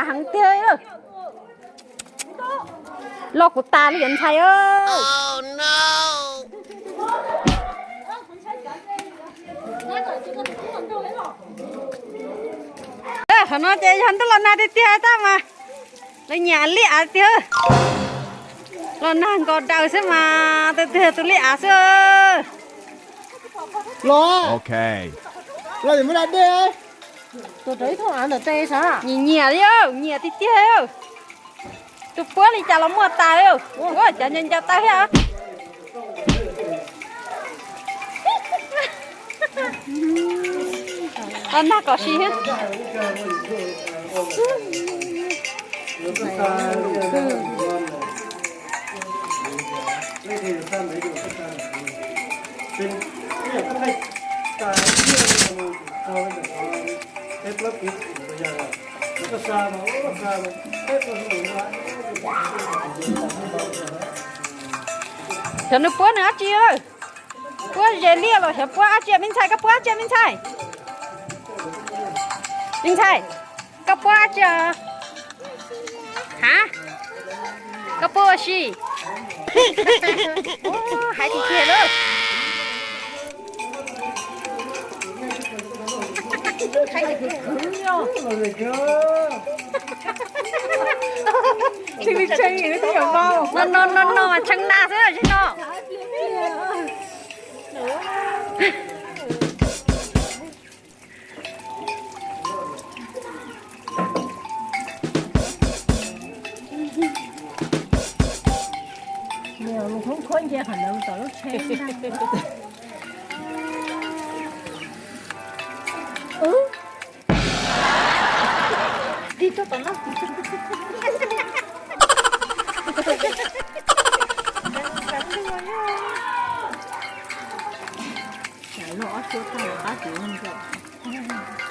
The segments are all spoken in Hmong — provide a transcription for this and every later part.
Heev tiag, los kuv tas li yuav ntxhais. Qhov no ces yog ntuj los nag tiag tiag tab mas lawv nyiam li av tiag. Los nag nkaus daws xwb mas tus twg tus li av xwb. Los, los yuav muab da dej. Nyiam nyiam li, nyiam tiag tiag. Tus puab li cas los muaj tas li, puab cov nco nco tawg thiab. Los nag kom si thiab. Xyov nws puab nws dab tsi. Puab ze liaj los xyov puab dab tsi. Me ntxhais, koj puab dab tsi me ntxhais? Me ntxhais, koj puab dab tsi? Hav, koj puab ua si? Hais tiag tiag lauj. No no no no mas tshee na xwb no.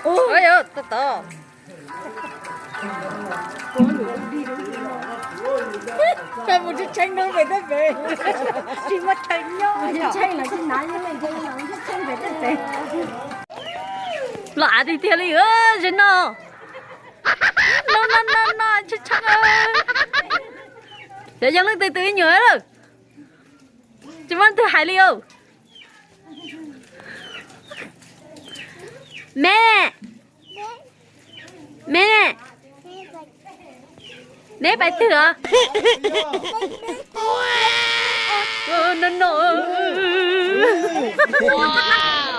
Ua, mus tshee tshee rau pem tej pem. Tsis muaj chaw nyob, tshee los tsis hnav, tshee pem tej pem. Los av tiag tiag li, ze no. No no no no, tshee tshee. Xyov yog leej twg tus me nyuam lawm. Tsis muaj leej twg hais li os. Me, me, neb pais twg os? No no,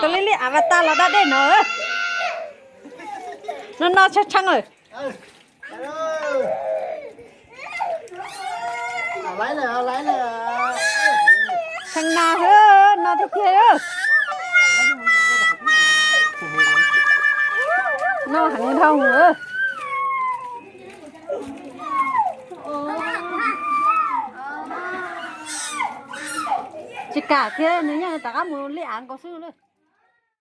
tus li li av tas los da dej no. No no, tshee tshee lawm. Tshee na xwb, no tiag tiag. No heev dhau. Tsis kam thiab, nws yeej rov qab mus liaj av nkaus xwb.